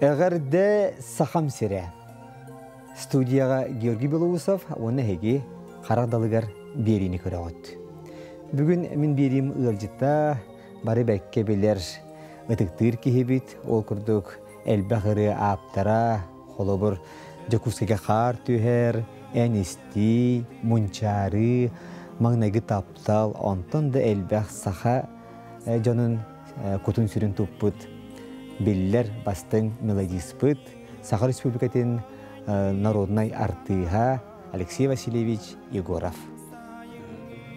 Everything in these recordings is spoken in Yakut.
Эҕэрдэ Сахам сирэ! Студияҕа Георгий Белоусов уонна эһиги харах далыгар биэриини көрөҕүт. Бүгүн мин биэриим ыалдьыта бары бэккэ билэр ытыктыыр киһибит, ол курдук элбэх ырыа ааптара, холобур, Дьокуускайга хаар түһэр, Эн истиий, Мунчаарыы, Маҥнайгы таптал, онтон да элбэх саха дьонун кутун-сүрүн туппут биллэр бастыҥ мелодиспыт, Саха Республикатын народнай артыыһа Алексей Васильевич Егоров.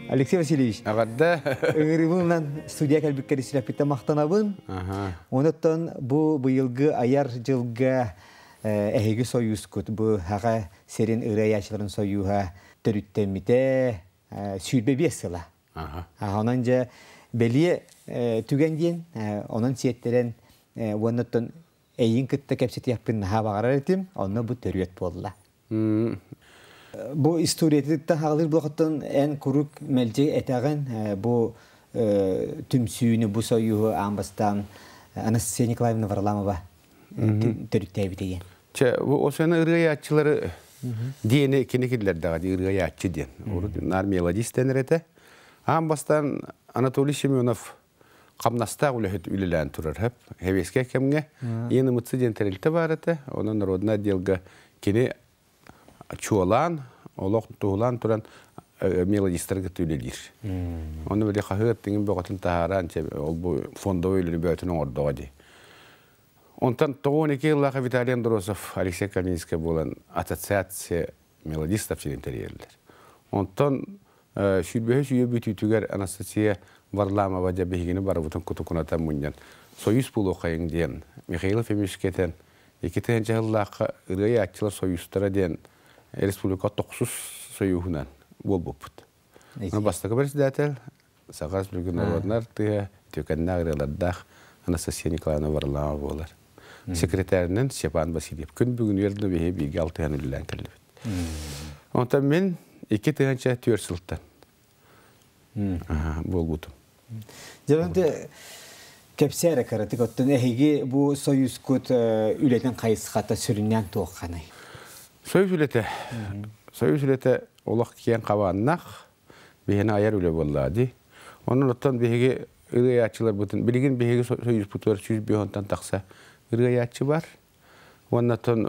Алексей Васильевич, Эҕэрдэ. Ыҥырыыбын студия кэлбиккэр сүрэхпиттэн махтанабын. Онуттан бу быйылгы айар дьылга эһиги сойуускут бу Хаҕа сирин ырыа сойууһа төрүттэммитэ 25 сыла. Онон дьэ бэлиэ түгэн диэн, онон сиэттэрэн уоннаттан эйин кытта кэпсэтиэхпин наһаа баҕарар этим, онно бу төрүөт буолла. Бу историятыттан хаалыр буолуохтан эн куруук мэлдьи этэҕин бу түмсүүнү, бу сойууһу аан бастаан Анастасия Николаевна Варламова төрүттээбит диэн. Чэ, бу осена ырыаяччылары диэни кини киллэрдэҕэ дии ырыаяччы диэн. Урут наар мелодист дэнэр этэ. Аан бастаан Анатолий Семенов хамнастаах үлэһит үлэлээн турар хөп. Хэбиэскэй кэмҥэ Иэн Ымытсы диэн тэрилтэ баар этэ. Онон народнай отделга кини чуолаан, олох туһулаан туран мелодистар кытта үлэлиир. Оны били хаһыат тиҥин бөҕөтүн таһааран, ол бу фондовой үлэни бөҕөтүн оҥордоҕо дии. Онтон 92 ыллаах Виталий Андросов, Алексей Калининскай буолан ассоциация мелодистов сирин тэрийэллэр. Онтон сүүрбэһи сүйэ бүтүүтүгэр Анастасия Варламова дьэ биһигини барыбытын кутукунатан мунньан «Союз буолуоххайыҥ» диэн Михаил Ефимовичка этэн 2 сыллаахха ырыа союзтара диэн республика тохсус союһунан буолбуппут. Бастакы председатель Саха Республика народнай артыыһа, үтүөкэннээх ырыалардаах Анастасия Николаевна Варламова буолар. Секретарынан Степан Васильев. Күн бүгүн үөрдү биһи бииргэ алтыһан үлэлээн кэллибит. Онтон мин 2004 сылтан буолбутум. Дьэ, кэпсээ эрэ кыратык оттон эһиги бу союзкут үлэтин хайысхата сүрүннээн туохханый? Союз үлэтэ. Союз үлэтэ олох киэҥ хабааннаах, биһини айар үлэ буоллаа дии. Онон оттон биһиги ырыаяччыларбытын, билигин биһиги союзпутугар 105 тахса ырыаяччы бар. Уонна оттон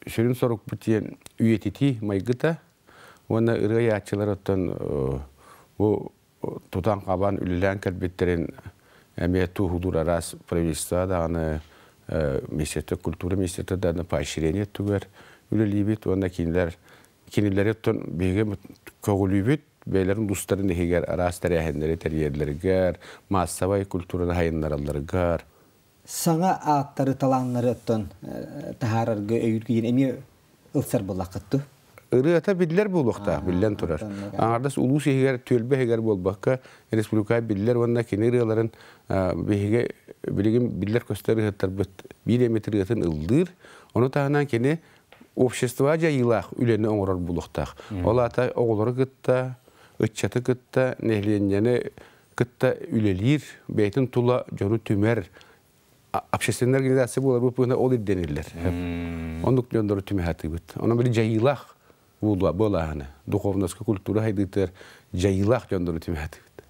сүрүн сорукпут диэн үйэтитии майгыта. Уонна ырыаяччылар оттон бу тутан хабан үлэлээн кэлбиттэрин эмиэ туһулуур араас правительство даҕаны министерство культура министерство даҕаны поощрение тугар үлэлиибит уонна кинилэр кинилэри оттон биһиги көҕүлүүбүт бэйэлэрин улуустарын иһигэр араас тэрээһиннэри тэрийэллэригэр маассабай культураны хайыннаралларыгар Саҥа ааттары талааннары оттон таһаарарга өйүүр эмиэ ылсар буоллаххыт Ырыата биллэр буолуохтаах, биллэн турар. Аҥардас улуус иһигэр, түөлбэ иһигэр буолбакка, республика биллэр уонна кини ырыаларын биһиги билигин биллэр көстөр ырыаттарбыт биир эмит ырыатын ыллыыр. Ону таһынан кини общество дьайыылаах үлэни оҥорор буолуохтаах. Ол аата оҕолору кытта, ыччаты кытта, нэһилиэнньэни кытта үлэлиир, бэйэтин тула дьону түмэр общественная организация буолар бу ол ирдэниллэр. Оннук дьоннору түмэһатыыбыт. Онон били дьайыылаах буолааһыны, духовноска культура хайдыытыгар дьайыылаах дьоннору түмэһатыыбыт.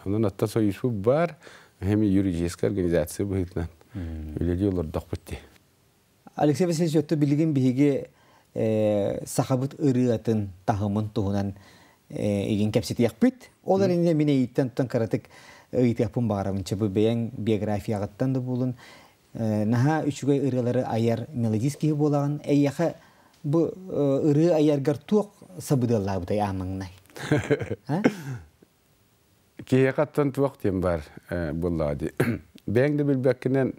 Онон атта союзпут бар, эми юридическая организация быһыытынан үлэлии олордохпут дии. Алексей Васильевич, өттө билигин биһиги сахабыт ырыатын таһымын туһунан игин кэпсэтиэхпит. Ол эринне мин эйиттэн тон кыратык ыйытыахпын баҕарабын. Бу бэйэҥ биографияҕыттан да буолун наһаа үчүгэй ырыалары айар мелодист киһи буолаҕын. Эйиэхэ бу ырыа айаргар туох сабыдыаллаабытай аамаҥнай? Киһиэхэ оттон туох диэн бар буоллаҕа дии. Бэйэҥ да билбэккинэн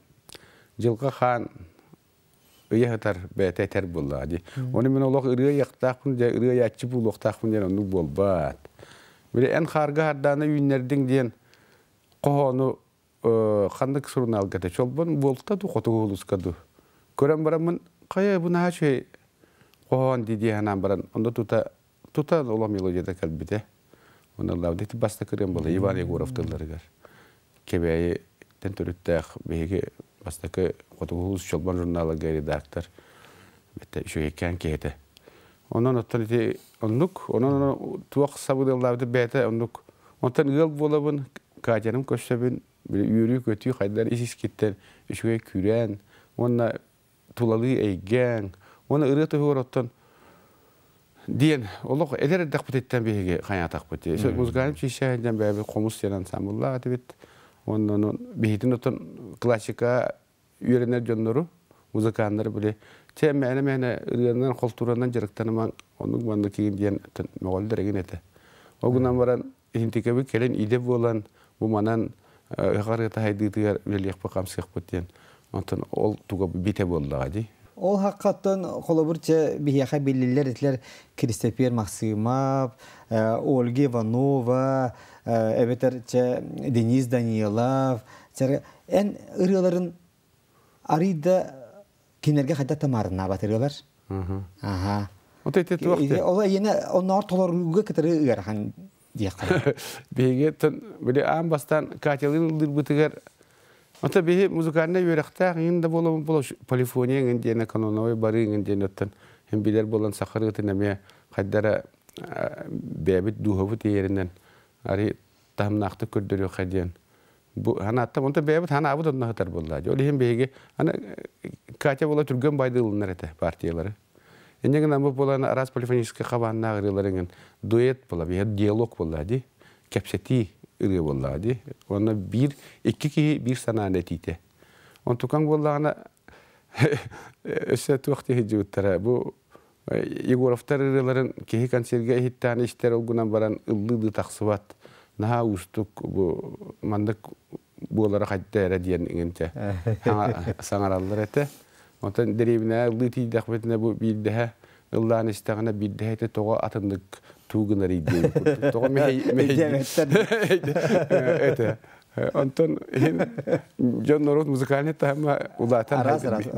дьылҕа хаан ыйа сытар бэйэтэ этэр буоллаҕа дии. Ону мин олох ырыа ыйыахтаахпын дьэ ырыа ыйааччы буолуохтаахпын диэн оннук буолбат. Били эн хаарга хардаана үүннэрдиҥ диэн хоһоону ханнык сурунаалга этэ чолбон буолта дуу хотугу улууска дуу көрөн бараммын хайа бу наһаа үчүгэй хоһоон дии дии санаан баран онно тута тута олох мелодията кэлбитэ. Онно ыллаабыт бастакы ырыам буолла Иван Егоров тылларыгар. Кэбээйиттэн төрүттээх биһиги Бастакы Хотугу улус Чолбон журналыгар редактор. Бэтэ үчүгэйкээн киһи этэ. Онон оттон ити оннук, онон туох сабыдыаллаабыты бэйэтэ оннук. Онтон ыал буолабын, Катяным көрсөбүн, үөрүү-көтүү хайдар ис-искиттэн үчүгэй күүрээн уонна тулалыы эйгэҥ уонна ырыа туһугар оттон диэн олох эдэр эрдэхпититтэн биһиги хайаатахпыт. Музыкальный училище диэн бэйэбит хомус диэн ансамбллаах этибит. Уонна биһитин оттон классика үөрэнэр дьоннору, музыканнары били чэ мээнэ-мээнэ ырыанан, холтууранан дьарыктанымаҥ, оннук маннык киин диэн мөҕөллөр эгин этэ. Ол гынан баран иһинтикэбит кэлин идэ буолан бу манан ыһык хайдыытыгар үлэлиэхпит-хамсыахпыт диэн онтон ол туга битэ буоллаҕа дии. Ол хаккаттан холобур чэ биһиэхэ биллиллэр этилэр Кристопер Максимов, Ольга Иванова, эбэтэр чэ Денис Данилов. Эн ырыаларын арыйда кинилэргэ хайда тамарынаабат ырыалар. Аха. Вот эти туох Ол эйиэнэ онноор толорууга кытары ыарахан диэххэ. Биһиги били аан бастаан Катялыын ыллыырбытыгар Ото биһи музыкальнай үөрэхтээх иҥин да буолабын буола полифония иҥин диэн экономовай бары иҥин диэн оттон хин билэр буолан сахарыытын эмиэ хайдара бэйэбит дууһабыт иэринэн ари таһымнаахтык көрдөрүөххэ диэн бу ханааттан онто бэйэбит ханаабыт онно сытар буолла. Ол иһин биһиги аны Катя буола түргэн байды ылынар этэ партиялары. Инньэ гынан бу буолан араас полифоническай хабааннаах ырыалар иҥин дуэт буола, биһиэхэ диалог буолла дии, кэпсэтии ырыа буоллаҕа дии. Уонна биир икки киһи биир санааны этиитэ. Онтукаҥ буоллаҕына өссө туох дии сылдьыбыттара бу Егоровтар ырыаларын киһи концерга иһиттээн истэр ол гынан баран ыллыы тахсыбат. Наһаа уустук бу маннык буолара хайда эрэ диэн иҥинчэ саҥараллар этэ. Онтон дэриэбинэҕэ ыллыы тиийдэхпитинэ бу биирдэһэ ыллаан истэҕинэ биирдэһэ ити тоҕо атыннык туу гынарый диэн курдук. Тоҕо мэһэй этэ. Онтон иһин дьон норуот музыкальный таһыма улаатан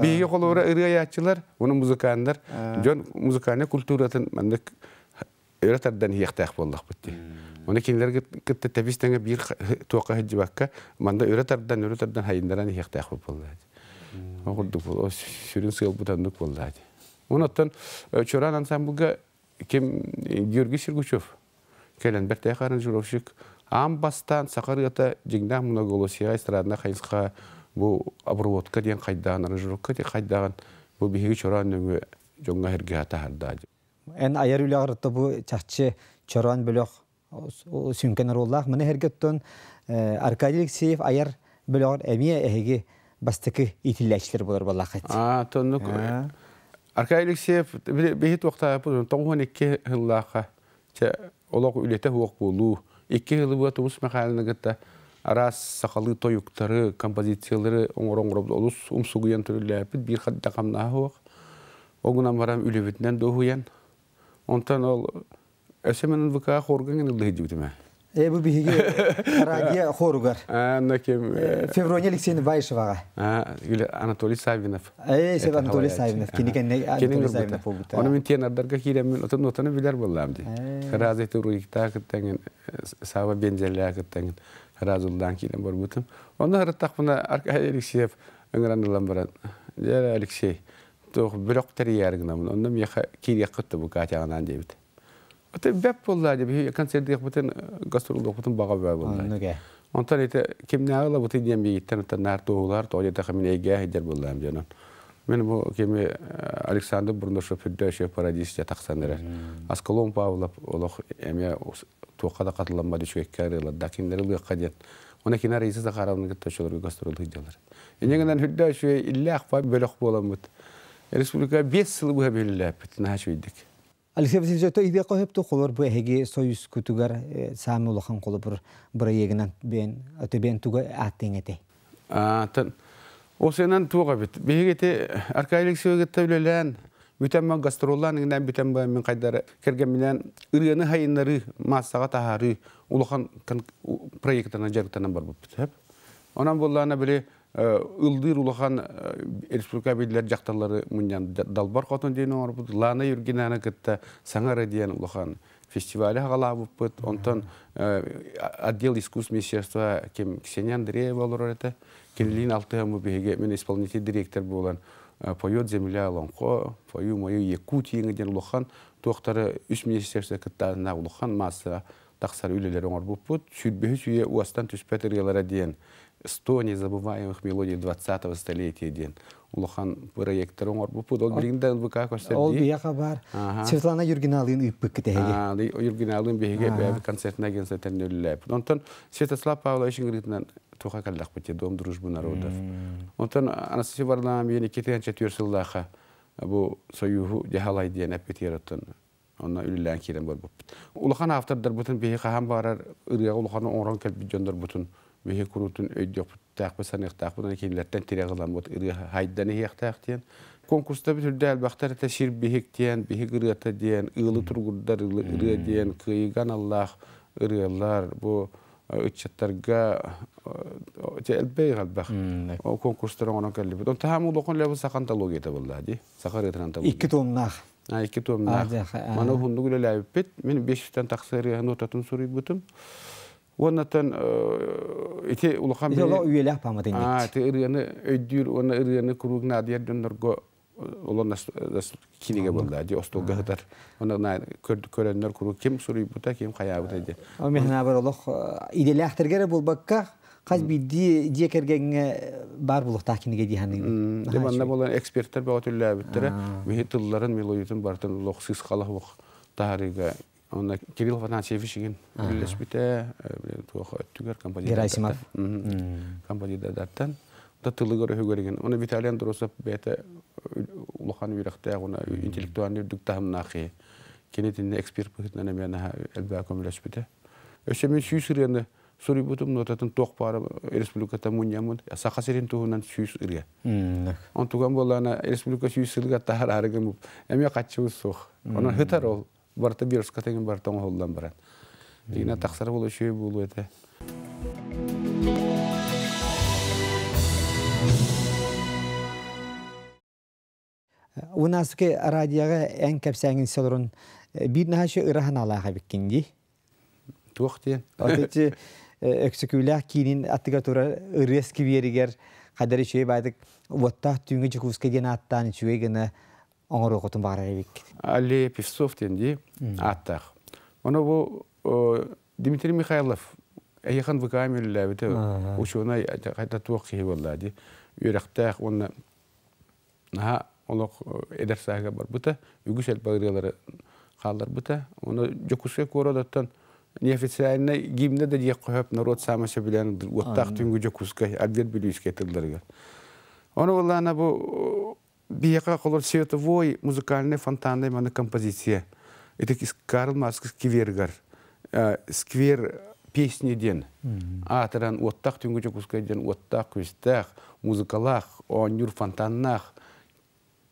биһиги холобура ырыаяччылар, уну музыканнар дьон музыкальный культуратын маннык өрө тардан иһиэхтээх буоллахпыт дии. Оны кинилэр кытта тэбис тэҥэ биир туохха сылдьыбакка манна өрө тардан өрө тардан хайыннаран иһиэхтээх буолла. Ол курдук сүрүн сыалбыт оннук буолла. Онон Чоран ансамблга ким Георгий Сергучев кэлэн бэртээхэй аранжировщик аан бастаан саха ырыата дьиҥнээх многоголосия эстраднай хайысха бу обработка диэн хайдаан аранжировка диэн хайдаан бу биһиги чороон нөҥүө дьоҥҥо эһэргэһэ таһаарда. Эн айар үлэҕэр бу чахчы чороон бөлөх сүҥкэн оруоллаах. Маны эһэргэ Аркадий Алексеев айар бөлөҕөр эмиэ эһиги бастакы иитиллээччилэр буолар буоллааххыт. Аа, тоннук Аркадий Алексеев биһи туохтааппыт 92 сыллаахха чэ олох үлэтэ суох буолуу. Икки сылы быа Тумус Михайловна кытта араас сахалыы тойуктары, композициялары оҥоро-оҥоро олус умсугуйан төрүллээппит биир хадда хамнаһа суох. Ол гынан баран үлэбитинэн дуоһуйан. Онтон ол Өссө мен НВК хорга гын ыллыһыдьыбытым ээ. Э бу биһиги радио хоругар. Анна ким Феврония Алексеевна Баишеваҕа. Анатолий Саввинов. Э сеп Анатолий Саввинов. Кини кэннэ Анатолий Саввинов буолбута. Оны мин тенордарга киирэммин отон отону билэр буоллаам дии. Разы туруйуктаа кыттаңын Сава Бензеллää кыттаңын разуллаан киирэн барбытым. Онно ырыттахпына Аркадий Алексеев ыҥыран ылан баран, «Дьэ, Алексей, туох бөлөх тэрийээр гынамын, онно миэхэ киириэххит да бу Катяҕынаан» диэбит. Ата бэп буолла дии, концердиэхпитин, гастроллуохпутун баҕа бөҕө буолла. Онтон ити кимнээҕи ылабытый диэн биһигиттэн оттон наар туоһулаһар тоҕо диэтэххэ мин эйгээ сылдьар буоллаҕым дьонон. Мин бу кими Александр Бурнашев үрдөөшө парадис дьэ тахсан эрэр. Аскалон Павлов олох эмиэ туохха да хатыламмат үчүгэйкэ арыалардаах кинилэри ылыахха диэн. Оны кини Раиса Захаровна кытта очолорго гастрол сылдьаллар. Инньэ гынан үрдөө үчүгэй иллээх бөлөх буоламмыт. Республика 5 сылы быһа биллээппит наһаа үчүгэйдик. Алексей Васильевич, то иде қойып холор бу эһиги союзкутугар саамы улахан холобур бырайыгынан бен өтөбен туга ааттыҥ этэй? Тан осенан туга бит. Биһиги Аркадий Алексеевич үлэлээн бүтэн гастроллаан иҥнэн бүтэн мен кайдары кэргэмминэн ырыаны хайыннары массаҕа таһаарыы улахан проектынан дьарыктанан барбыппыт. Онон буоллаана били ылдыыр улахан республика биллэр дьахталлары мунньан далбар хотун диэн оҥорбут Лана Юргинаны кытта саҥара диэн улахан фестивали хаҕалаабыппыт. Онтон отдел искусств министерства ким Ксения Андреева олорор этэ. Кинилиин алтыһаммыт биһиги мин исполнительный директор буолан «Поет земля Олоҥхо», «Пою мою Якутию» диэн улахан туохтары үс министерство кыттааннаах улахан массаҕа тахсар үлэлэри оҥорбуппут. Сүүрбэһис үйэ уостан түспэт ырыалара диэн «100 незабываемых мелодий 20-го столетия» диэн улахан проекттары оҥорбуппут. Ол билигин да ЛБК көстөр Ол биһиэхэ баар. Светлана Юргиналыын ыыппыккыт эһиги. Юргиналыын биһиги бэйэбит концертнай агентствотын үлэлээбит. Онтон Святослав Павлович ыҥырыытынан туха кэллэхпит Дом дружбы народов. Онтон Анастасия Варламовна 2004 сыллаахха бу Союһу дьаһалай диэн эппитигэр оттон онно үлэлээн киирэн барбыппыт. Улахан автордарбытын биһи хаһан баарар ырыаҕа улахан оҥорон кэлбит дьоннорбутун биһи куруутун өйдүөхтээхпит, саныахтаахпыт, уонна кинилэртэн тирэх ыламмыт ырыа хайдан иһиэхтээх диэн. Конкурста бит үрдэ элбэхтэр этэ сир биһик диэн, биһик ырыата диэн, ыылы тургурдар ырыа диэн, кыайыыга аналлаах ырыалар, бу ыччаттарга элбэх элбэх конкурстар оҥорон кэллибит. Онтон хаам улахан лебу саха антологията буолла дии. Саха ырыатын антология. Икки томнаах. Икки томнаах. Маны уһуннук үлэлээбиппит. Мин 500-тэн тахса ырыаһын отатын суруйбутум. Уоннаттан ити улахан Ити олох үйэлээх пааматынньык. Ити ырыаны өйдүүр уонна ырыаны куруук наадыйар дьоннорго олон кинигэ буолла ди остуолга сытар. Онно көрөннөр куруук ким суруйбута, ким хайаабыта ди. Ол механабар олох иделээхтэргэ эрэ буолбакка хас биирдии дьиэ кэргэҥҥэ баар булуохтаах кинигэ дии саныыбын. Дьэ манна буолан эксперттэр бөҕө түллээбиттэрэ. Биһи тылларын, мелодиятын барытын олох сыысхала суох таһаарыыга Онно Кирилл Афанасьевич игин үлэлэспитэ, туох өттүгэр Герасимов. Композитордартан. Да тылыгар өһүгэр игин. Оны Виталий Андросов бэйэтэ улахан үөрэхтээх, уна интеллектуальный үрдүк таһымнаах киһи. Кини итиннэ эксперт быһыытынан эмиэ наһаа элбэх көмөлөспүтэ. Өссө мин 100 ырыаны суруйбутум нотатын туох баара республиката мунньаммыт Саха сирин туһунан 100 ырыа. Онтуган буоллаана республика 100 сылыгар таһар эмиэ хаччыбыт суох. Онон хытар ол барыта биоска тэҥин барыта оҥоһуллан баран. Дигинэ тахсара буолуо үчүгэй буолуо этэ. Унаасыки радиоҕа эн кэпсээҥин солорун биир наһаа ыра санаалаах эбиккин дии. Туох диэн? Отучу Өксөкүүлээх киинин аттыгар турар ырыа скверигэр хадары үчүгэй баайдык уоттаах түүҥҥү Дьокуускай диэн ааттаан үчүгэй гына оҥоруоххутун баҕарар эбиккит. Аллея Певцов диэн дии ааттаах. Ону бу Дмитрий Михайлов эйиэхэн ВК үлэлээбитэ учуонай хайда туох киһи буолла дии үөрэхтээх уонна наһаа олох эдэр сааһыгар барбыта үгүс элбэх ырыалары хаалларбыта. Ону Дьокуускай куоратыттан неофициальнай гимнэ да диэх хөп народ саама сөбүлээн уоттаах түҥгү Дьокуускай Альберт Бүлүүскэй тылларыгар. Ону буоллаана бу биһиэхэ холор световой музыкальный фонтанный маны композиция. Ити Карл Маркс сквергар сквер песни диэн аатыран уоттаах түҥгү Дьокуускай диэн уоттаах күстээх музыкалаах оонньуур фонтаннаах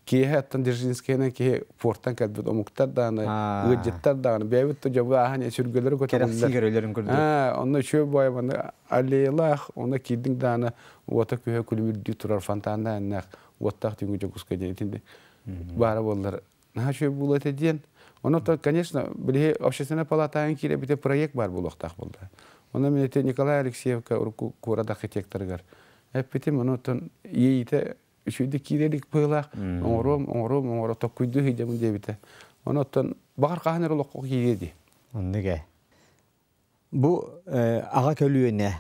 киэһэ аттан Дзержинскэйинэн киһи портан кэлбит омуктар даҕаны ыалдьыттар даҕаны бэйэбит да дьобу ааһан сүргэлэри көтөҕүллэр онно үчүгэй баайы манна аллеялаах онно киирдиҥ даҕаны уота күһэ күлүмүрдүү турар фонтаннаах эннээх уоттаах түҥҥү Дьокуускай диэн итинник баара буоллар наһаа үчүгэй буолуо этэ диэн. Онон конечно, билиһи общественная палатаҕа киирэ проект баар буолуохтаах буолла. Онон мин ити Николай Алексеевка урукку куорат архитекторыгар эппитим, онон иэйиитэ үчүгэйдик киирэ илик быһыылаах, оҥоруом, оҥоруом, оҥоро токкуйдуу сылдьабын диэбитэ. Онон баҕар хаһан эрэ олоххо киириэ дии. Оннук ээ. Бу аҕа көлүөнэ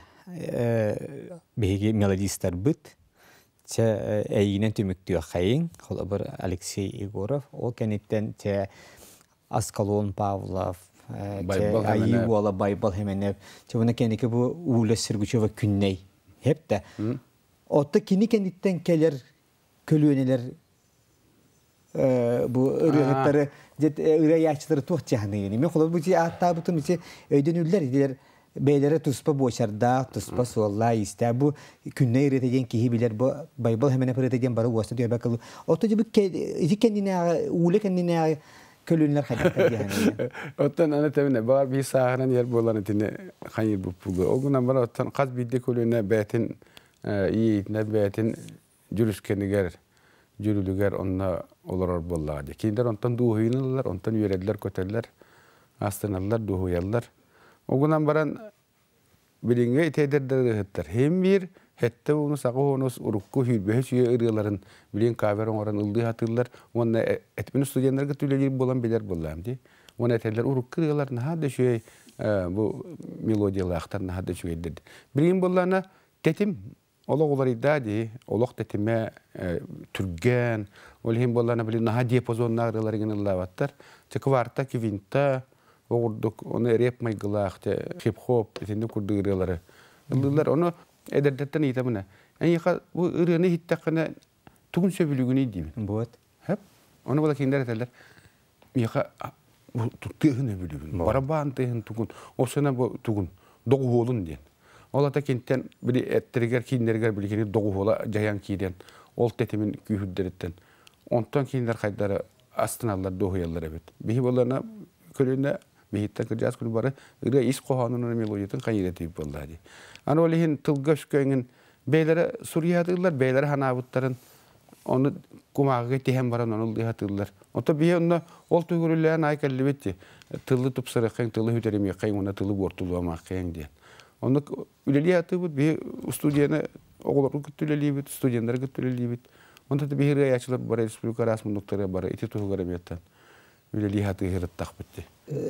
биһиги мелодистарбыт чэ эйигинэн түмүктүөххэйиҥ. Холобур, Алексей Егоров. Ол кэнниттэн чэ Аскалон Павлов, Айыы уола Байбал Хеменев. Чэ уна кэнники бу Уля Сергучева Күннэй. Хепте. Отто кини кэнниттэн кэлэр көлүөнэлэр бу ырыаһыттары ырыаяччылары туох дьаһаныгын. Мен холобур бу ааттаабытым ити өйдөнүллэр идилер бэйэлэрэ туспа буочардаах, туспа суоллаа истээ. Бу күннэй ырыата диэн киһи билэр, бу Байбал Хеменев ырыата диэн бары уоста түөрбэ кылы. Отто бу ити кэннинээҕи, ууле кэннинээҕи көлүөнэлэр хайдахтар диэхэнэ. Оттон аны тэбинэ баар биир сааһынан ер буолан итини хайыр буппугу. Ол гынан бар оттон хас биирдии көлүөнэ бэйэтин иитинэ бэйэтин дьүрүскэнигэр дьүрүлүгэр онно олорор буоллаҕа дии. Кинилэр онтон дуоһуйуналлар, онтон үөрэллэр-көтөллөр, астыналлар, дуоһуйаллар. Ол гынан баран билиҥҥи ити эдэрдэр ырыаһыттар хим биир Хетте уну саҕа онус урукку хүрбөһү сүйэ ырыаларын билин кавер оҥорон ыллыы хатыыллар уонна этмин студеннарга түлэлиир буолан билэр буоллаам ди. Уонна этэллэр урукку ырыалар наһаа да үчүгэй бу мелодиялаахтар наһаа да үчүгэйдэр. Билигин буоллаана тэтим олох уларыйда дии, олох тэтимэ түргэн, ол иһин буоллаана билин наһаа диапазоннаах ырыалар иҥин ыллаабаттар. Те кварта, квинта, оҕурдук, оны реп майгылаах, те хип-хоп итинник курдук ырыалары ыллыыллар. Ону эдэрдэртэн ыйытабын. Эйиэхэ бу ырыаны иһиттэххинэ тугун сөбүлүүгүнүй диибин. Буот. Хэп. Ону була кинилэр этэллэр. Миэхэ тыаһын өбүлүүбүн. Барабаан тыаһын тугун, осына бу тугун, доҕуһуолун диэн. Ол ата кинтэн били эттеригэр кииннэригэр били кини доҕуһуола дьайан киирэн, ол тэтимин күүһүрдэриттэн. Онтон кинилэр хайдары астыналлар, дуоһуйаллар эбит. Биһи болана көлүнэ биһиттэн кырдьаас күн бары ырыа ис хоһоонун мелодиятын хайыра тиийбит буолла дии. Аны ол иһин тылга өскөҥүн бэйэлэрэ суруйаатыыллар, бэйэлэрэ ханаабыттарын оны кумааҕыга тиһэн баран ону ыллыһатыыллар. Ото биһи онно ол түгүрүлээн ай кэллибит ти тылы тупсарыаххайын, тылы хүтэримиэххэйин уонна тылы буортулуамааххайын диэн. Онно үлэлии атыыбыт биһи студияны оҕолору кытта үлэлиибит, студенттары кытта үлэлиибит. Онто биһи ырыаячылар бары республика араас муннуктары бары ити туһугар эмиэттэн үлэлии хатыыһырыттахпыт ди.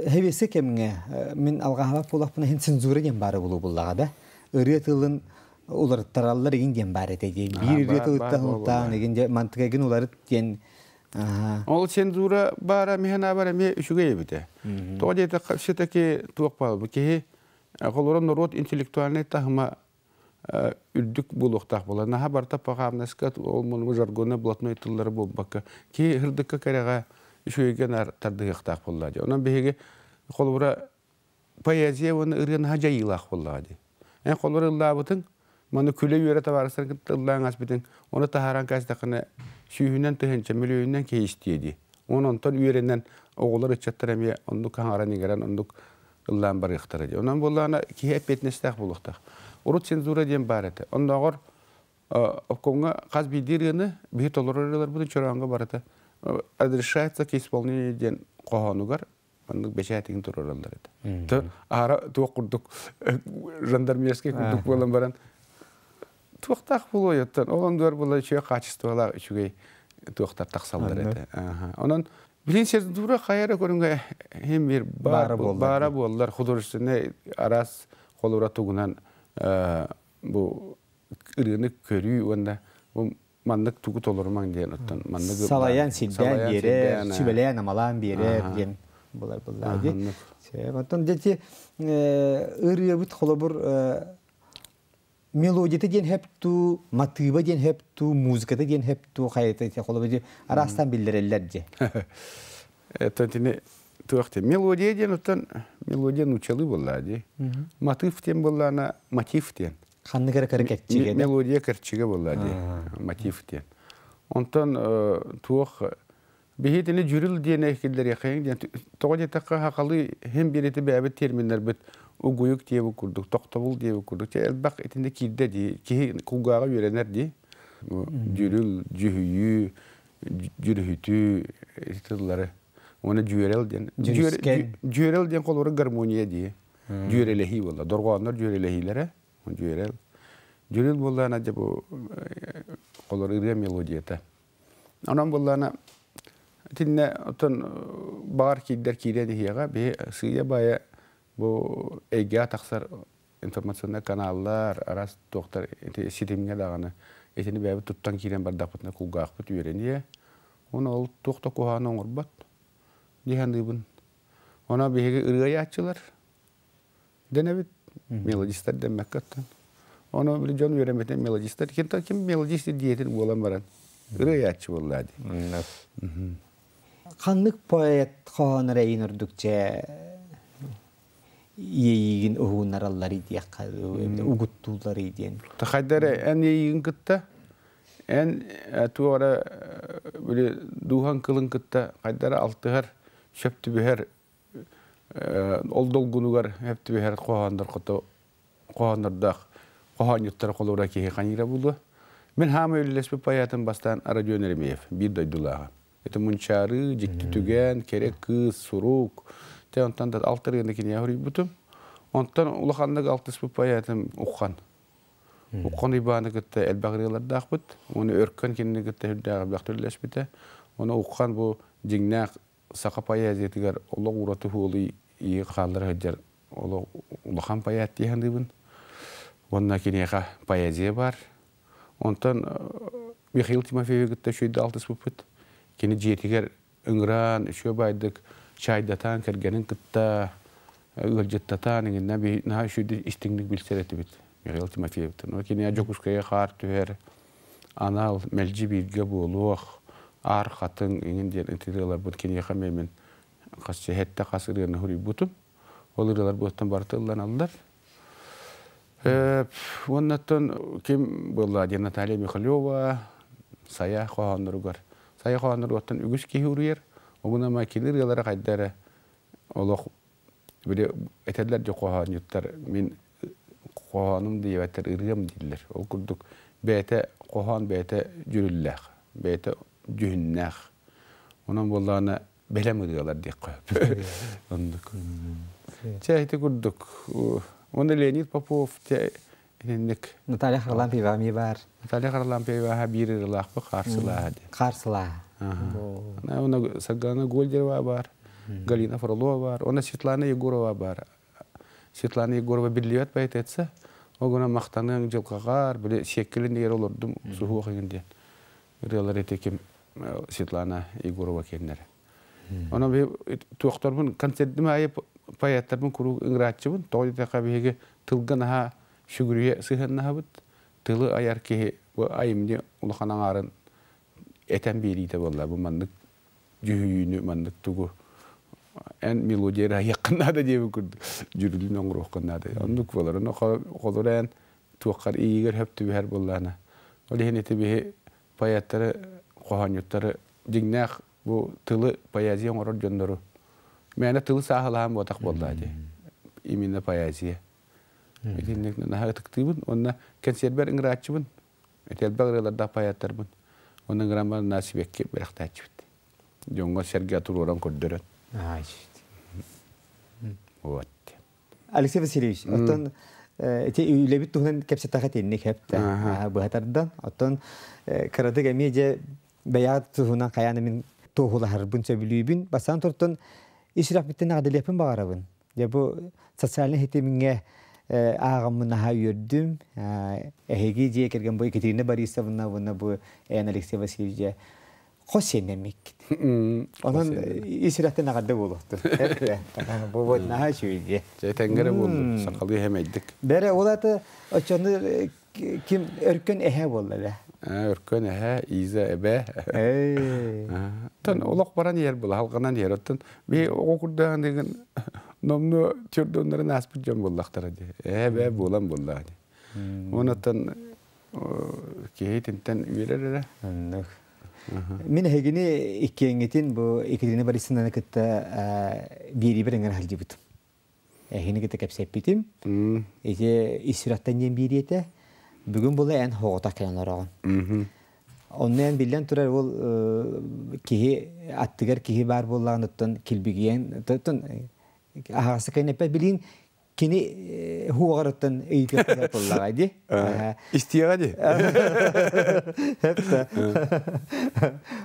Хэбиэсэ кэмҥэ мин алҕаһабат буолахпына иһин цензура диэн баары булуу буллаҕа да. Ырыа тылын уларыттараллар игин диэн баар этэ диэн. Биир ырыа тылыттан ултаан игин де мантыга игин уларыт диэн. Ол цензура баара миһэн бар эмиэ үчүгэй эбитэ. Тоҕо диэтэххэ все-таки туох баар киһи холоро норуот интеллектуальнай таһыма үрдүк буолуохтаах буолар. Наһаа барыта пахаамнаска ол муну жаргонна блатной тыллары буолбакка киһи ырдыкка кэрэҕэ үчүгэйгэ нар тардыһыахтаах буолла дии. Онон биһиги холобура поэзия уонна ырыа наһаа дьайыылаах буоллаҕа дии. Эн холобура ыллаабытыҥ маны күлэ үөрэ табаарыстарын кытта ыллаан аспытыҥ ону таһааран кээстэххинэ сүүһүнэн тыһыынча мөлүйүөнүнэн киһи истиэ дии. Уон онтон үөрэнэн оҕолор ыччаттар эмиэ оннук хаҥаран иҥэрэн оннук ыллаан барыахтара дии. Онон буоллаҕына киһи эппиэтинэстээх буолуохтаах. Урут цензура диэн баар этэ. Оннооҕор обкомҥа хас биирдии ырыаны биһи толорор ырыаларбытын чорооҥҥо барыта разрешается к исполнению диэн хоһоонугар маннык бэчээтигин туруораллар этэ. То аара туох курдук жандармерский курдук буолан баран туохтаах буолуойуттан ол ондуор була үчүгэй хаачыстыбалаах үчүгэй туохтар тахсаллар этэ. Онон билин цензура хайара көрүҥэ хим бир баара буоллар художественный араас холура тугунан бу ырыаны көрүү уонна бу маннык тугу толорумаҥ диэн оттон маннык салайан сирдээн биэрэр, сүбэлээн амалаан биэрэр диэн булар буллаа ди. Оттон дети ырыабыт холобур мелодията диэн хэпту, матыыба диэн хэпту, музыката диэн хэпту хайата холобур араастан биллэрэллэр же. Это тини туох мелодия диэн оттон мелодия нуучалыы буоллаа ди. Матыыф диэн буоллаана мотив диэн. Ханнык эрэ кэрчигэ. Мелодия кэрчигэ буоллаа ди. Мотив диэн. Онтон туох биһи тини дьүрүл диэн эхиллэриэхэйин диэн тоҕо диэтэххэ хахалы хем биэрити бэйэбит терминнэрбит угуйук диэбит курдук, тохтобул диэбит курдук. Элбэх итинде киирдэ ди киһи кулгааҕа үөрэнэр ди. Дьүрүл, дьүһүйүү, дьүрүһүтүү тыллары. Уонна дьүөрэл диэн. Дьүөрэл диэн холобура гармония дии. Дьүөрэлэһии буолла. Дорҕооннор дьүөрэлэһиилэрэ. Дьүөрэл. Дьүрүл буоллаана дьэ бу холор ырыа мелодията. Онон буоллаана итиннэ оттон баҕар киирдэр киирэн иһиэҕэ биһи сыыйа баайа бу эйгэҕэ тахсар информационнай каналлар араас туохтар ити ситимҥэ даҕаны итини бэйэбит туттан киирэн бардахпытына кулгаахпыт үөрэниэ. Уонна ол туох да куһаҕаны оҥорбот дии саныыбын. Онон биһиги ырыайааччылар дэнэбит, мелодистар дэммэккэ оттон. Ону били дьон үөрэммитин мелодистар, ким ким мелодист диэтин буолан баран ырыайааччы буоллаа дии. Ханнык поэт хоһоонор эйин ордукча иэйиигин уһуунараллар диэххэ угуттууллар диэн. Хайдары эн иэйиигин кытта эн туора били дууһаҥ кылын кытта хайдары алтыһар сөп түбүһэр ол долгунугар хөп түбүһэр хоһооннор хото хоһооннордоох хоһоонньуттар холура киһи ханыыра буолуо. Мин хаама үллэспит поэтым бастаан Родион Еремеев биир дойдулааҕа. Это мунчары, дьикти түгэн, кэрэ кыыс, сурук. Те онтон да алтырыгына киниэ хоруйбутум. Онтон улаханнык алтыспыт поэтым Уххан. Уххан Уйбааны кытта элбэх ырыалардаахпыт. Уонна Өркөн кинини кытта сүрдээх элбэх түллэспитэ. Уонна Уххан бу дьиҥнээх саха поэзиятыгар олох ураты хуолуй ийи хааллара сылдьар олох улахан поэт дии саныыбын. Уонна киниэхэ поэзия баар. Онтон Михаил Тимофеевы кытта үчүгэйдик алтыспыппыт. Кини дьиэтигэр ыҥыраан, үчүгэй баайдык чаайдатаан, кэргэнин кытта ыалдьыттатаан, иҥиннэ наһаа үчүгэйдик истиҥник билсэр этибит Михаил Тимофеевтан. Кинигэ Дьокуускайга хаар түһэр, анал мэлдьи бииргэ буолуох, аар хатыҥ иҥин диэн ытырыаларбын киниэхэ эмиэ мин хас сэттэ хас ырыаны суруйбутум. Ол ырыалар буоттан барыта ылланаллар. Уоннаттан ким буолла диэн Наталья Михалева Сайа хоһоонноругар. Сайа хоһоонноруттан үгүс киһи уруйар. Ону кини ырыалара хайда эрэ олох били этэллэр дьэ хоһоонньуттар мин хоһоонум диэбэттэр ырыам дииллэр. Ол курдук бэйэтэ хоһоон бэйэтэ дьүрүллээх, бэйэтэ дьүһүннээх. Онон буоллаҕына бэлэм ырыалар диэххэ сөп. Оннук. Чэ ити курдук. Уонна Леонид Попов чэ итинник. Наталья Харлампьева эмиэ баар. Наталья Харлампьева биир ырыалаахпыт Хаарсылааһа диэн. Хаарсылааһа. Уонна Саргана Гольдерова баар, Галина Фролова баар, уонна Светлана Егорова баар. Светлана Егорова биллибэт поэтесса. Ол гынан махтаныаҥ дьылҕаҕар, били сиэккилин дигэр олордум суһуох игин диэн. Ырыалар ити ким Светлана Егорова киэннэрэ. Онон би туохтарбын концертим аайы поэттарбын куруук ыҥырааччыбын. Тоҕо диэтэххэ биһиги тылга наһаа сүгүрүйэ сыһыаннаһабыт. Тылы айар киһи бу айымньы улахан аҥаарын этэн биэриитэ буолла. Бу маннык дьүһүйүүнү, маннык тугу эн мелодия эрэ айыаххын наада диэбит курдук дьүрүлүн оҥоруоххун наада. Оннук буолар. Ону холура эн туоххар иигэр хөп түбэһэр буоллаҕына. Ол иһин ити биһи поэттары, хоһоонньуттары дьиҥнээх бу тылы поэзия оҥорор дьоннору мээнэ тылы сааһылаан буотах буоллаа дии. Именно поэзия. Итинник наһаа ытыктыыбын уонна кэнсиэрбэр ыҥырааччыбын. Ити элбэх ырыалардаах поэттарбын. Уонна ыҥыран баран наһаа сибэкки бэлэхтээччибит. Дьоҥҥо сэргэ туруоран көрдөрөн. Вот. Алексей Васильевич, оттон ити үлэбит туһунан кэпсэтэхэ итинник хэптэ быһа тардан. Оттон кыратык эмиэ дьэ бэйэҕит туһунан хайаан мин туоһулаһарбын сөбүлүүбүн. Бастаан туртан ис сүрэхпиттэн эҕэрдэлиэхпин баҕарабын. Дьэ бу социальнай ситимҥэ ааҕаммын наһаа үөрдүм. Эһиги дьиэ кэргэн бу Екатерина Борисовна уонна бу эн Алексей Васильевич дьэ хос сиэннэммиккит. Онон ис сүрэхтэн эҕэрдэ буолуохтун. Бу вот наһаа үчүгэй дии. Дьэ тэҥҥэрэ буоллун, сахалыы хэмэйдик. Бэрэ ол аты оччону ким өркөн эһэ буолла бэ. Өркөн эһэ, Иза эбэ. Тон олох баран иһэр була, халҕанан иһэр. Оттон би оҕо курдаан деген номну чөрдоннарын ааспыт дьон буоллахтара дии. Эһэ эбэ буолан буоллаҕа дии. Онон киһи итинтэн үөрэр эрэ. Оннук. Мин эһигини иккиэҥҥитин бу Екатерина Борисовнаны кытта биэриибэр ыҥыра сылдьыбытым. Эһигини кытта кэпсэппитим. Ити ис сүрэхтэн диэн биэриэтэ. Бүгүн була эн хоҕотох кэлэн олороҕун. Онно эн биллэн турар ол киһи аттыгар киһи баар буоллаҕын оттон килбигийэн оттон аһаҕастык кэннэппэт билигин кини хуоҕарыттан ыйытыахтара буоллаҕа дии. Истиэҕэ дии.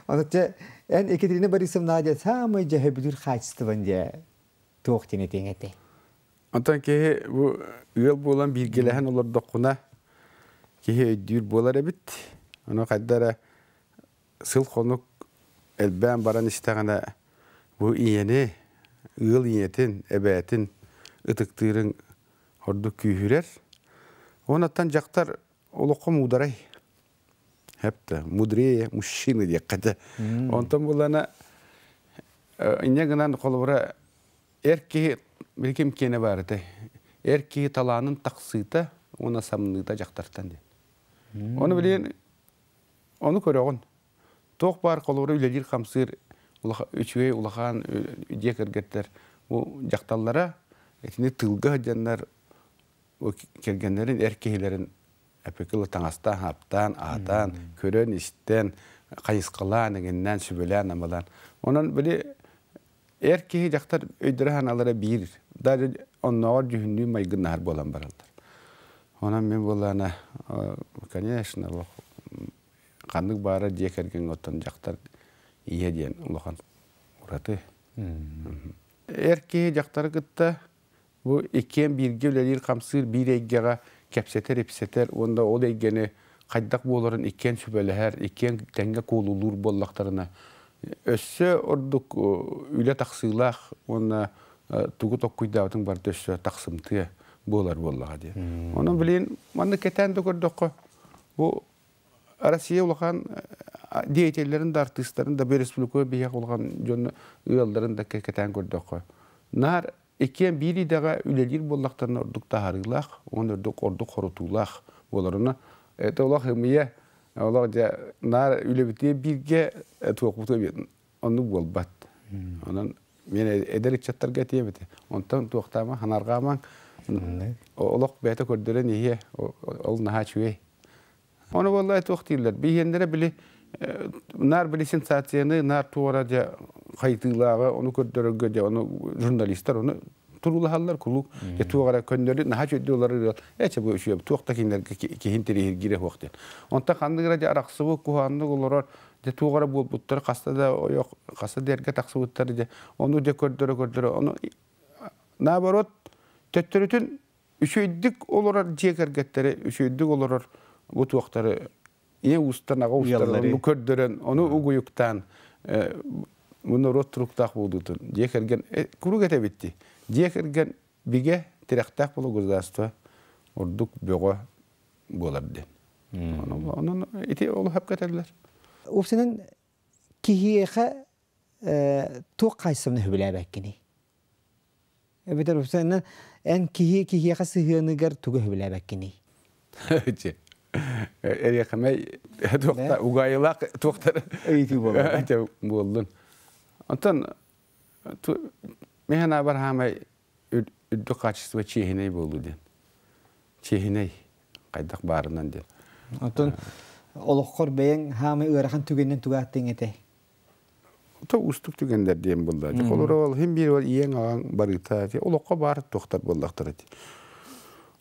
Ону те эн Екатерина Борисовна диэн саамай дьэһэбилүүр хаачыстыбан дьэ туох диэн этиэҥ этэй? Онтон киһи бу ыал буолан бииргэлэһэн олордоххуна киһи өйдүүр буолар эбит. Ону хайда эрэ сыл-хонук элбээн баран истэҕинэ бу ийэни, ыал ийэтин, эбээтин ытыктыырыҥ ордук күүһүрэр. Онон дьахтар олоххо муударай. Хэптэ, мудрее мужчины диэххэ этэ. Онтон булана инньэ гынан холобура эр киһи билким киэнэ баар этэ. Эр киһи талаанын тахсыыта уонна самныыта дьахтартан диэн. Ону билигин Ону көрөҕүн. Туох баар холобура үлэлиир-хамсыыр үчүгэй улахан дьиэ кэргэттэр бу дьахталлара итини тыылга сылдьаннар кэргэннэрин эр киһилэрин эпикыл таҥастаан, хаптаан, аһатаан, көрөн-истэн, хайысхалаан, эҥиннээн, сүбэлээн-амалаан. Онон били эр киһи дьахтар өйдөрө-санаалара биир, даже оннооҕор дьүһүннүүн майгыннаһар буолан бараллар. Онон мин буоллаана, конечно, олох ханнык баара дьиэ кэргэҥҥэ оттон дьахтар ийэ диэн улахан ураты. Эр киһи дьахтары кытта бу иккиэн бииргэ үлэлиир-хамсыыр биир эйгэҕэ кэпсэтэр-ипсэтэр уонна ол эйгэни хайдах буоларын иккиэн сүбэлэһэр, иккиэн тэҥҥэ куолулуур буоллахтарына, өссө ордук үлэ тахсыылаах уонна тугу токкуйдаабытыҥ барыта өссө тахсымтыа буолар буоллаҕа дии. Онон билигин маннык кэтээн да көрдөххө, бу Россия улахан деятеллэрин да артыыстарын да республика биһиэх улахан дьон ыалларын да кэтээн көрдөххө, наар иккиэн биир идэҕэ үлэлиир буоллахтарына ордук таһаарыылаах уонна ордук ордук хорутуулаах буоларына это олох ымыйа олох дьэ наар үлэбитиэ бииргэ туохпутуа оннук буолбат. Онон мен эдэр ыччаттарга этиэм этэ. Онтон туохтаама ханарҕаамаҥ олох бэйэтэ көрдөрөн иһиэ ол наһаа үчүгэй. Ону буолла туох дииллэр биһиэннэрэ били наар били сенсацияны наар туора дьэ хайытыылааҕы ону көрдөрөргө дьэ ону журналистар ону туруулаһаллар кулуук дьэ туох эрэ көннөрү наһаа үчүгэй олорор ыал эчэ бу үчүгэй туох да кинилэргэ киһин тириһиргиирэ суох диэн. Онтон ханнык эрэ дьэ арахсыбыт куһаҕаннык олорор дьэ туох эрэ буолбуттар хаста да ойох хаста да эргэ тахсыбыттар дьэ ону дьэ көрдөрө көрдөрө ону наоборот төттөрүтүн үчүгэйдик олорор дьиэ кэргэттэри үчүгэйдик олорор бу туохтары ийэ уустан аҕа уустан ону көрдөрөн ону угуйуктаан бу норуот туруктаах буолуутун дьиэ кэргэн куруук этэбит дии дьиэ кэргэн бигэ тирэхтээх буолар государство ордук бөҕө буолар диэн. Онон ити олус сөпкө этэллэр. Уопсайынан киһиэхэ туох хаачыстыбаны сөбүлээбэккиний? Эбэтэр уопсайынан эн киһи киһиэхэ сыһыаныгар тугу сөбүлээбэккиний? Эриэхэмэй туохта угаайылаах туохтар ыйытыы буолла. Буоллун. Онтон мин абар хаамай үрдүк хаачыстыба чиэһинэй буолуу диэн. Чиэһинэй хайдах баарынан диэн. Оттон олоххор бэйэҥ хаамай ыарахан түгэнинэн тугу ааттыаҥ этэй? То уустук түгэннэр диэн буолла. Холобура ол хим биир ол ийэҥ аҕаҥ барыыта олоххо баар туохтар буоллахтара дии.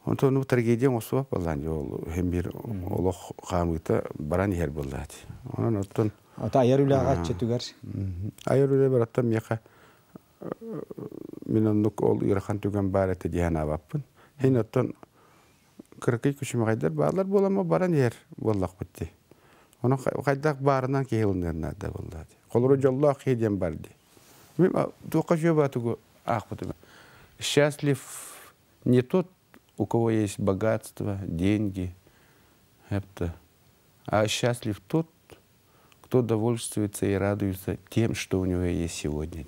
Онтон ну трагедия оҥостубат буоллаан ол хим биир олох хаамыыта баран иһэр буоллаа дии. Онон оттон Ата айар үлэҕэ аччытыгар айар үлэ бараттан миэхэ мин оннук ол ыарахан түгэн баар этэ дии санаабаппын. Һин оттон кыракый күчүмэҕэйдэр бааллар буоламма баран иһэр буоллахпыт дии. Онон хайдах баарынан киһи ылыныан наада буолла дии. Холобура дьоллоох киһи диэн бар дии. Мин туохха үчүгэй тугу аахпытым. Счастлив не тот, у кого есть богатство, деньги, это, а счастлив тот, кто довольствуется и радуется тем, что у него есть сегодня.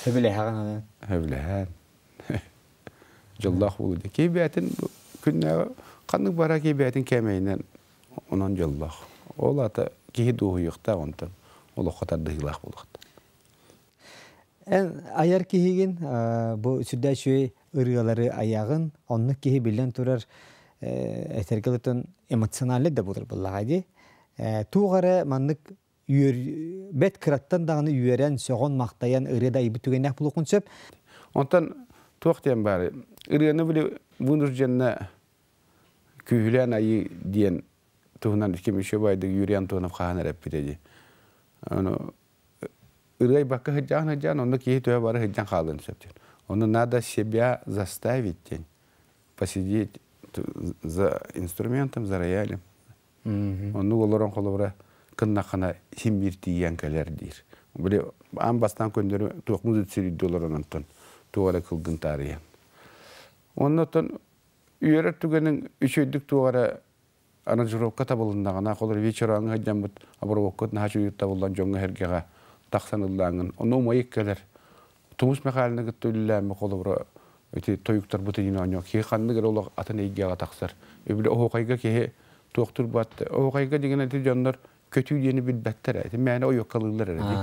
Сөбүлэһэҕин Сөбүлэһэн. Дьоллоох буолуу. Киһи күннээҕи ханнык бара киһи бэйэтин кээмэйинэн онон дьоллоох. Ол ата киһи дуоһуйуохтаах онтон олоххо тардыһыылаах буолуохтаах. Эн айар киһигин бу сүрдээх үчүгэй ырыалары айаҕын, оннук киһи биллэн турар этэргэ дылы эмоциональный да буолар буоллаҕа дии. Туох эрэ маннык бэт кыраттан даҕаны үөрэн, сөҕөн-махтайан ырыа да айбыт түгэннээх буолуоххун сөп. Онтон туох диэн баары ырыаны били вынужденно күүһүлээн айыы диэн туһунан ким еще байды Юрий Антонов хаһан эрэ эппитэ дии. Ону ырыа айбакка сылдьаҕын сылдьаҕын онно киһи төһө бары сылдьан хаалыан сөп диэн. Ону надо себя заставить диэн посидеть за инструментом, за роялем. Оннук олорон холобура кыннаххына син биир тиийэн кэлэр диир. Били аан бастаан көннөрү туох музыка сүрүйдэ олорон онтон туох эрэ кылгын таарыйан. Оннотон үөрэр түгэнин үчүгэйдик туох эрэ аранжировка табылыннаҕына, холор вечер ааҥҥа сылдьаммыт обработкат наһаа үчүгэйдик табыллан дьоҥҥо сэргэҕэ тахсан ыллааҥҥын, ону умайык кэлэр. Тумус Михайловна кытта үлэлээммит холобура ити тойуктарбыт иһин оонньоо киһи ханнык эрэ олох атын эйгэҕэ тахсар. Били оһуохайга киһи туохтуур бат оһуохайга дьиҥинэн ити дьоннор көтүү диэни билбэттэр ээ. Ити мээнэ ойуоккалыыллар эрэ дии.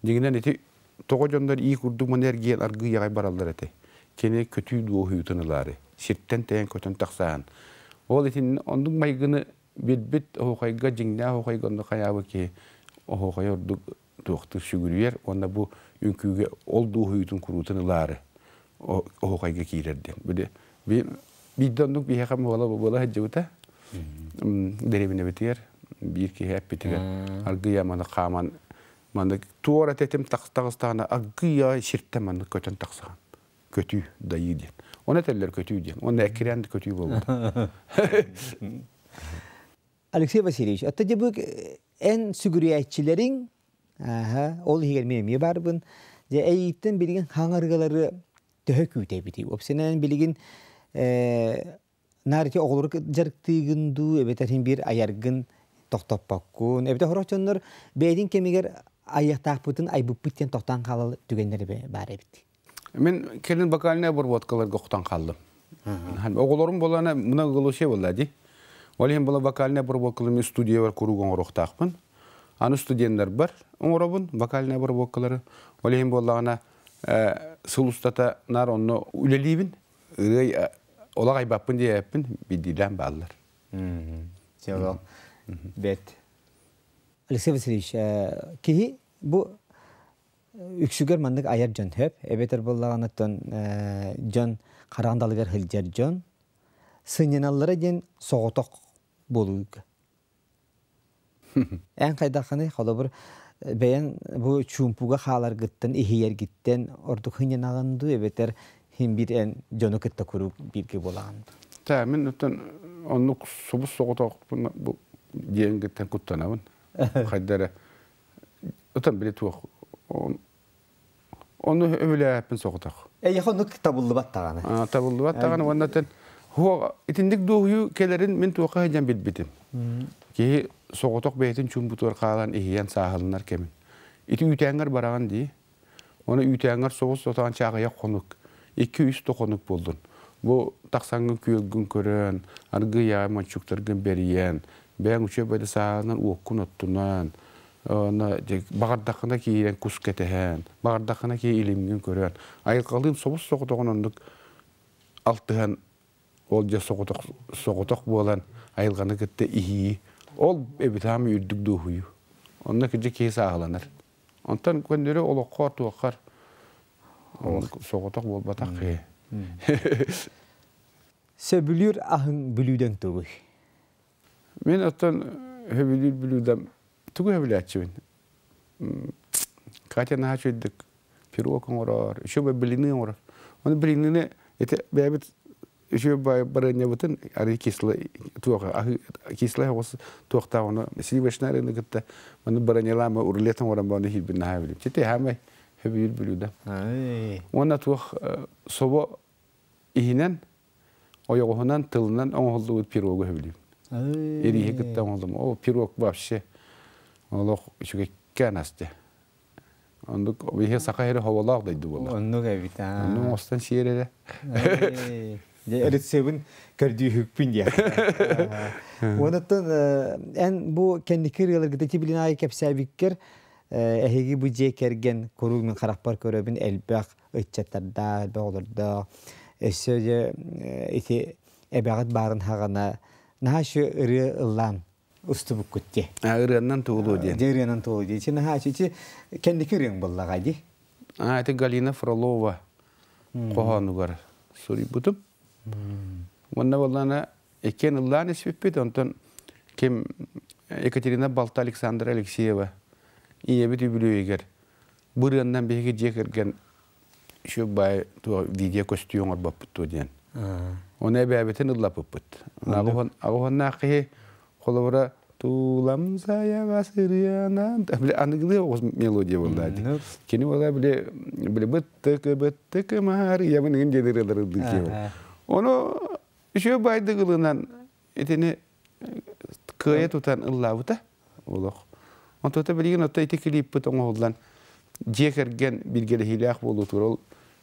Дьиҥинэн ити тоҕо дьоннор ии курдук маны эргийэн аргыый аҕай бараллар этэй. Кини көтүү дуоһуйуутун ылаары, сиртэн тэйэн көтөн тахсаһан. Ол итин оннук майгыны билбит оһуохайга дьиҥнээх оһуохайга онно хайаабыт киһи оһуохайы ордук туохтуур сүгүрүйэр уонна бу үҥкүүгэ ол дуоһуйуутун куруутун ылаары оһуохайга киирэр диэн. Били би Биирдэ оннук биһиэхэ буола буола сылдьыбыта. Дэриэбинэбитигэр биир киһи эппитигэр аргыйа маны хааман маннык туора тэтим таҕыстаҕына аргыйа сиртэн маннык көтөн тахсаҕын. Көтүү, дайыы диэн. Оны этэллэр көтүү диэн. Онно эккирээн да көтүү буолбута. Алексей Васильевич, ата дьэ эн сүгүрүйээччилэриҥ ол иһигэр мин эмиэ баарбын. Дьэ эйииттэн билигин хаҥарыгалары төһө күүтэбитий? Уопсайынан билигин наар ити оҕолору дьарыктыыгын дуу, эбэтэр иһин биир айаргын тохтоппоккун, эбэтэр сорох дьоннор бэйэтин кэмигэр айыахтаахпытын айбыппыт диэн тохтоон хаалар түгэннэр баар эбит. Мин кэлин вокальная обработкаларга охтон хааллым. Оҕолорум буолана многоголосие буолла дии. Ол иһин була вокальная обработкалары студиябар куруук оҥоруохтаахпын. Аны студеннарбар оҥоробун вокальная обработкалары. Ол иһин буоллаҕына сыл устата наар онно үлэлиибин. Ырыа олох айбаппын диэппин бидилээн бааллар. Чего? Бет. Алексей Васильевич, киһи бу үксүгэр маннык айар дьон хөп, эбэтэр буоллаҕына дьон хараҕын далыгар сылдьар дьон сынньаналлара диэн соҕотох буолууга. Эн хайдаххыный, холобур, бэйэҥ бу чуумпуга хааларгыттан, иһийэргиттэн ордук сынньанаҕын дуу, эбэтэр син биир эн дьону кытта куруук бииргэ буолаҕын дуу? Та мин оттон оннук субус соҕотохпун бу диэнгиттэн куттанабын. Хайда эрэ отон били туох ону өбүлээппин соҕотох. Эйиэхэ оннук табыллыбат даҕаны. Табыллыбат даҕаны уонна хуо итинник дуоһуйуу кэлэрин мин туохха сылдьан билбитим. Киһи соҕотох бэйэтин чуумпутугар хаалан иһийэн сааһыланар кэмин. Ити үүтээҥҥэр бараҕын дии. Оны үүтээҥҥэр соҕус сотоон чааҕыйах хонук, 2-3 да хонук буоллун. Бу тахсаҥҥын күөлгүн көрөн, аргыйаа мончуктаргын бэрийэн, бэйэҥ үчүгэй сааһынан уоккун оттунан, Онно баҕардаххына киирэн кус кэтэһэн, баҕардаххына киһи илимҥин көрөн, айылҕалыын собус соҕотоҕун оннук алтыһан, ол дьэ соҕотох соҕотох буолан айылҕаны кытта иһии, ол эбит аамай үрдүк дуоһуйуу. Онно кырдьык киһи сааһыланар. Онтон көннөрү олоххор туоххар соҕотох буолбатах киһи. Сөбүлүүр аһыҥ бүлүүдэн тугуй? Мин оттон сөбүлүүр бүлүүдэм тугу сөбүлээччибин? Катя наһаа үчүгэйдик пирог оҥорор, үчүгэй блины оҥорор. Ону блинини ити бэйэбит үчүгэй барыанньабытын арыы кислый туох кислый оҕус туохтаах ону сливочный арыыны кытта маны бараньалаама рулет оҥорон бааны иһиирбин наһаа билим. Чити хаамай сөбүлүүр бүлүүдэ. Уонна туох собо иһинэн ойоҕоһунан, тылынан оҥоһуллубут пирогу сөбүлүүбүн. Ирииһи кытта оҥоһуллум. О, пирог вообще олох үчүгэйкээн ас дьэ. Оннук биһиги саха сирэ хоболоох дойду буолла. Оннук эбит аа. Оннук оҥостон сиэр эрэ. Дьэ, рецебин көрдүүһүкпүн диэх. Онуттан эн бу кэнники ырыаларгыта ити билин аайы кэпсээбиккэр эһиги бу дьиэ кэргэн куруук мин харахпар көрөбүн элбэх ыччаттардаах, элбэх оҕолордоох. Өссө дьэ ити эбэҕит баарын хаҕана наһаа үчүгэй ырыа ыллаан устубуккут дии. Ырыаннан туолуо диэн. Дьэ ырыанан туолуо диэн. Ити наһаа ити кэнники ырыаҥ буоллаҕа дии. А, это Галина Фролова хоһоонугар суруйбутум. Уонна буоллаана иккиэн ыллаан испиппит, онтон ким Екатерина балта Александра Алексеева ийэбит үбүлүөйүгэр Бу ырыаннан биһиги дьиэ кэргэн үчүгэй баай видео көстүү оҥорбоппут дуо диэн. Оны эбээбитин ыллаппыппыт. Аҕыһоннаах киһи холобура Тулам саяга сырыанан били аныгылыы оҕус мелодия буолла дии. Кини буола били били быттыкы быттыкы маарыйабын иҥин диэн ырыалар ыллыы киһи. Ону үчүгэй баайдык ылынан итини кыайа тутан ыллаабыта олох. Онтуота билигин отто ити клиппит оҥоһуллан дьиэ кэргэн билгэлэһиилээх буолуутугар ол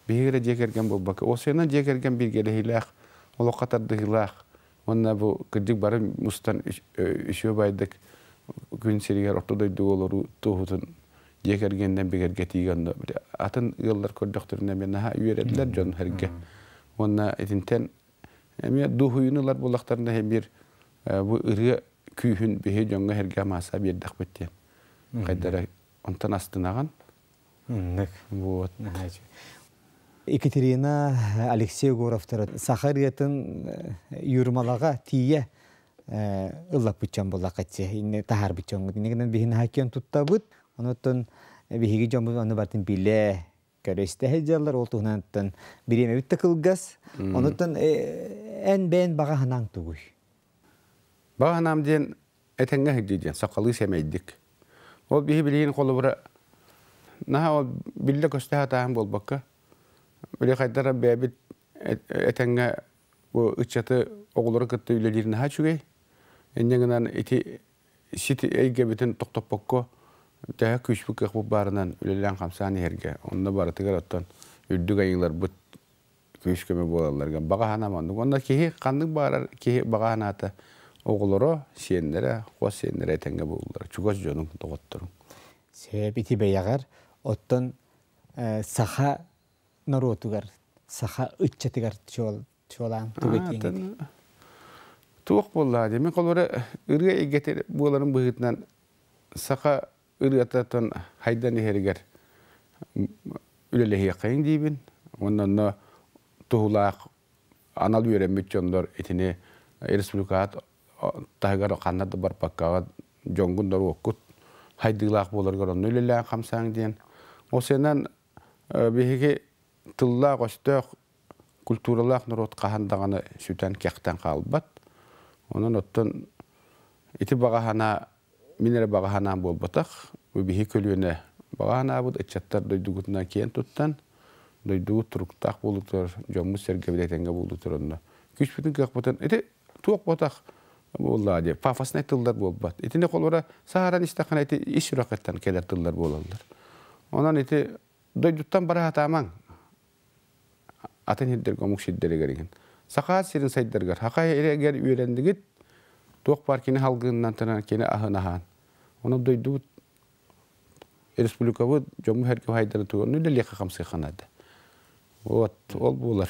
биһиги эрэ дьиэ кэргэн буолбакка осуонан дьиэ кэргэн билгэлэһиилээх олоххо тардыһыылаах уонна бу кырдьык бары мустан үчүгэй байдык күн сиригэр орто дойдуга олоруу туоһутун дьиэ кэргэнинэн бигэргэтиигэ онно атын ыаллар көрдөхтөрүнэ эмиэ наһаа үөрэллэр дьон сэргэ уонна итинтэн Эмиэ дуоһуйууну ылар буоллахтарына биир бу ырыа күүһүн биһи дьоҥҥо сэргэ мааса биэрдэхпит диэн. Хайдара онтон астынаҕын. Оннук. Вот. Екатерина Алексей Егоровтар саха ырыатын Юрмалаҕа тиийэ ыллаппыт дьон буоллаххытчы инне таһаарбыт дьоҥҥут инне гынан биһин хакиан туттабыт онуттан биһиги дьоммут ону бартын билэ көрө истэ сылдьаллар ол туһунан бириэмэбит да кылгас онуттан эн бэйэн баҕа санааҥ тугуй? Баҕа санаам диэн этэҥҥэ сылдьыы диэн сахалыы сэмэйдик. Ол биһи билигин холобура наһаа ол биллэ көстө сатааһын буолбакка били хайдара бэйэбит этэҥҥэ бу ыччаты оҕолору кытта үлэлиир наһаа үчүгэй. Инньэ гынан ити сит эйгэбитин тохтоппокко төһө күүспүт кыахпыт баарынан үлэлээн хамсаан иһэргэ онно барытыгар оттон үрдүк айыыларбыт күүс көмө буолалларга баҕа санаам оннук. Онно киһи ханнык баарар киһи баҕа санаата оҕолоро, сиэннэрэ, хос сиэннэрэ этэҥҥэ буоллулар. Чугас дьонуҥ, доҕотторуҥ. Сөп ити бэйэҕэр оттон саха норуотугар, саха ыччатыгар чуолаан тугу этиэҥ Туох буоллаа дии. Мин холобура ырыа эйгэтэ буоларын быһыытынан саха ырыататтан хайдан иһэригэр үлэлэһиэххэйиҥ диибин. Уонна онно туһулаах анал үөрэммит дьоннор итини республикаҕа таһыгар ханна да барбаккаҕа дьоҥҥун норуоккут хайдыылаах буоларгар онно үлэлээн хамсааҥ диэн. Ол сыанан биһиги тыллаах-өстөөх культуралаах норуот хаһан даҕаны сүтэн кэхтэн хаалбат. Онон оттон ити баҕа санаа мин эрэ баҕа санаам буолбатах. Бу биһи көлүөнэ баҕа санаабыт ыччаттар дойдугутунан киэн туттан, дойдугут туруктаах буолуутугар, дьоммут-сэргэбит этэҥҥэ буолуутугар онно күүспүтүн кыахпытын ити туох буотах буоллаа диye пафоснай тыллар буолбат. Итини холобура саһаран истэххинэ ити ис сүрэххиттэн кэлэр тыллар буолаллар. Онон ити дойдуттан бара сатаамаҥ. Атын сирдэргэ омук сирдэригэр иҥин. Саха сирин сайдарыгар саха эрэгэр үөрэннигит туох баар кини халгыыннан тынан кини аһын аһаан. Онон дойдубут республикабыт дьоммут сэргэ хайдарын тугу үлэлиэххэ хамсыахха наада. Вот ол буолар.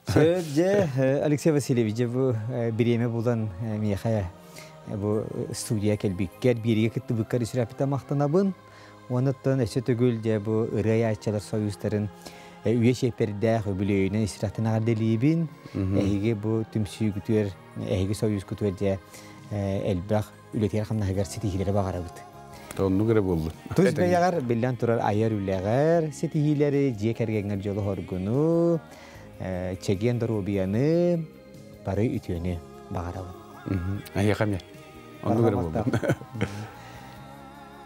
Сөп дьэ, Алексей Васильевич, дьэ бу бириэмэ булан миэхэ бу студия кэлбиккэр, биэригэ кыттыбыккар үсүрэппитэ махтанабын. Онуттан өссө төгүл дьэ бу ырыа айааччылар союзтарын үйэ чиэппэрдээх үбүлүөйүнэн истирэхтэн эҕэрдэлиибин. Эһиги бу түмсүүгүтүгэр, эһиги союзкутугар дьэ элбэх үлэтигэр-хамнаһыгар ситиһиилэри баҕарабыт. Оннук эрэ буоллун. Тус бэйэҕэр биллэн турар айар үлэҕэр ситиһиилэри, дьиэ кэргэҥҥэр дьолу-соргуну, чэгиэн доруобуйаны, бары үтүөнү баҕарабын. Эһиэхэ эмиэ. Оннук эрэ буоллун.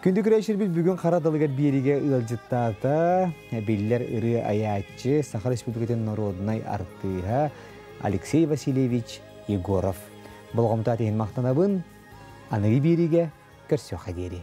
Күндү күрэчирбит бүгүн хара далыгар биэригэ ыалдьыттаата биллэр ырыа айааччы, Саха Республикатын норуодунай артыыһа Алексей Васильевич Егоров. Болҕомто иһин махтанабын. Аныгы биэриигэ көрсүөххэ диэри.